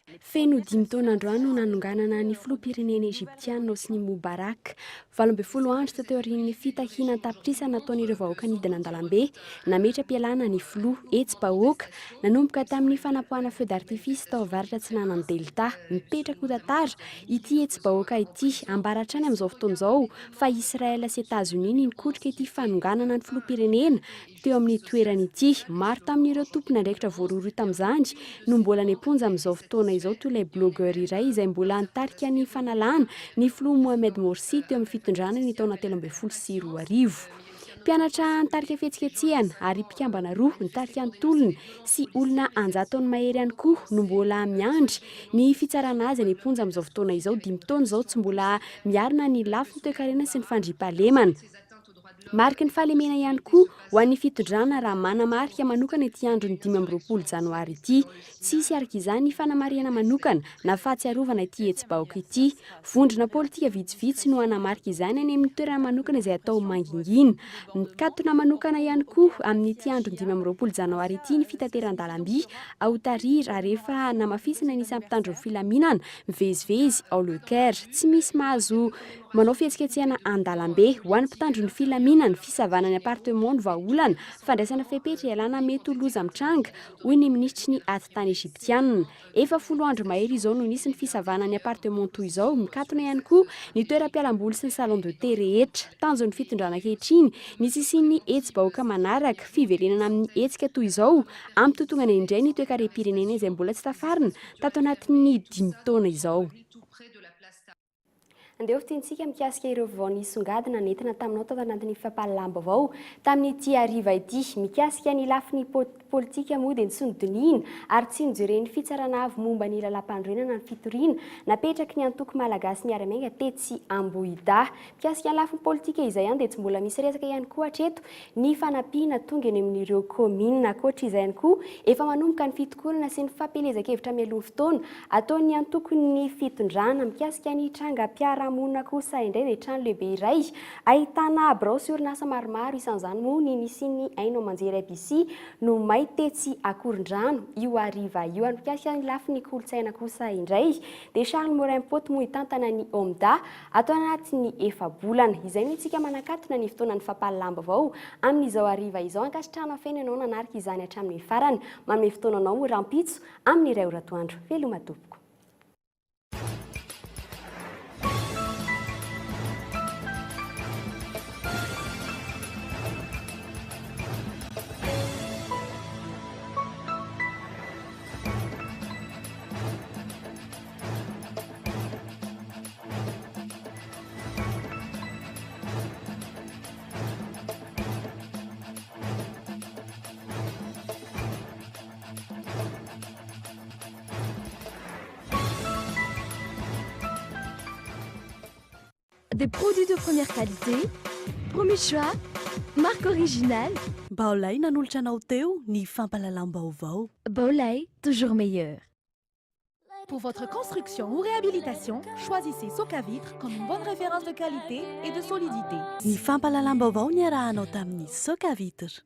Feno dimy taona androany no nanonganana ny filoham-pirenena Egyptiana Hosni Mubarak. 18 andro taty aorian'ny fitahiana an-tapitrisa nataon'ireo vahoaka nidina an-dalambe nametra-pialana ny filoha. Hetsi-bahoaka nanomboka tamin'ny fanapoahana feu d'artifice tao avaratra atsinanan'i Delta. Mipetraka ho tantara ity hetsi-bahoaka ity. Ambara hatrany amin'izao fotoana izao fa Israel sy Etazonia ny nikotrika ity fanonganana ny filoham-pirenena teo amin'ny toerany ity. Maro tamin'ireo tompon'andraikitra voarohirohy tamin'izany no mbola any am-ponja amin'izao fotoana izao toy ilay blogger iray izay mbola nitarika ny fanalana ny filoha Mohamed Morsi teo amin'ny fitondrana ny taona 2013. Mpianatra nitarika fihetsiketsehana ary mpikambana roa nitarika ny tolona sy olona an-jatony mahery ihany koa no mbola miandry ny fitsarana azy any am-ponja amin'izao fotoana izao. Dimy taona izao tsy mbola miarina ny lafiny toekarena sy ny fandriampahalemana. Mariky ny fahalemena ihany koa ho an'ny fitondrana raha manamarika manokana ity andron'ny 25 janoary ity. Tsy hisy araka izany ny fanamarihana manokana na fahatsiarovana ity hetsi-bahoaka ity. Vondrona politika vitsivitsy no hanamarika izany any amin'ny toerana manokana izay atao mangingina. Mikatona manokana ihany koa amin'ity andron'ny 25 janoary ity ny fitateran-dalamby ao Tahrir ary efa namafisina ny isan'ny mpitandro ny filaminana mivezivezy ao Le Caire. Tsy misy mahazo Manao fihetsiketsehana an-dalambe ho an'ny mpitandro ny filaminana, fisavana ny appartement no vahaolana, fandraisana fepetra ialana mety ho loza mitranga, hoy ny minisitry ny ati-tany egyptiana. Efa folo andro mahery izao no nisy ny fisavana ny appartement toy izao, mikatona ihany koa ny toeram-pialamboly sy ny salon de thé rehetra. Tanjon'ny fitondrana ankehitriny ny tsy hisian'ny hetsi-bahoaka manaraka, fiverenana amin'ny hetsika toy izao, hampitotongana indray ny toekarem-pirenena izay mbola tsy tafarina tato anatin'ny dimy taona izao. Andeha hofintintsika mikasika ireo vaovao nisongadina nentina taminao tao anatin'ny fampahalalam-baovao tamin'ity hariva ity. Mikasika ny lafiny politika moa dia tsy nodinihina ary tsy nojeren'ny Fitsarana Avo momba ny Lalàmpanorenana ny fitoriana napetraky ny antoko Malagasy Miara-Miainga tetsy Ambohidahy. Mikasika ny lafiny politika izay ihany dia tsy mbola misy resaka ihany koa hatreto ny fanampiana tonga eny amin'ireo kaominina. Ankoatra izay ihany koa, efa manomboka ny fitokonana sy ny fampielezan-kevitra mialoha ny fotoana ataon'ny antokon'ny fitondrana. Mikasika ny trangam-piarahamonina kosa indray dia trano lehibe iray ahitana birao sy orinasa maromaro, isan'izany moa ny nisian'ny haino aman-jery ABC no may tetsy Akorondrano io hariva io. Ary mikasika ny lafiny kolontsaina kosa indray dia Charles Morin Pote moa hitantana ny OMDA Ato anatin'ny efa-bolana. Izay no isika manakatona ny fotoanan'ny fampahalalam-baovao amin'izao hariva izao. Ankasitrahana feno ianao nanaraka izany hatramin'ny farany. Manome fotoana anao moa rahampitso amin'ny iray ora atoandro. Veloma tompoko. Des produits de première qualité, premier choix, marque originale. Baolai nanolotra anao teo ny fampahalalam-baovao. Baolai, toujours meilleur. Pour votre construction ou réhabilitation, choisissez Socavitre comme une bonne référence de qualité et de solidité. Ny fampahalalam-baovao niarahanao tamin'ny Socavitre.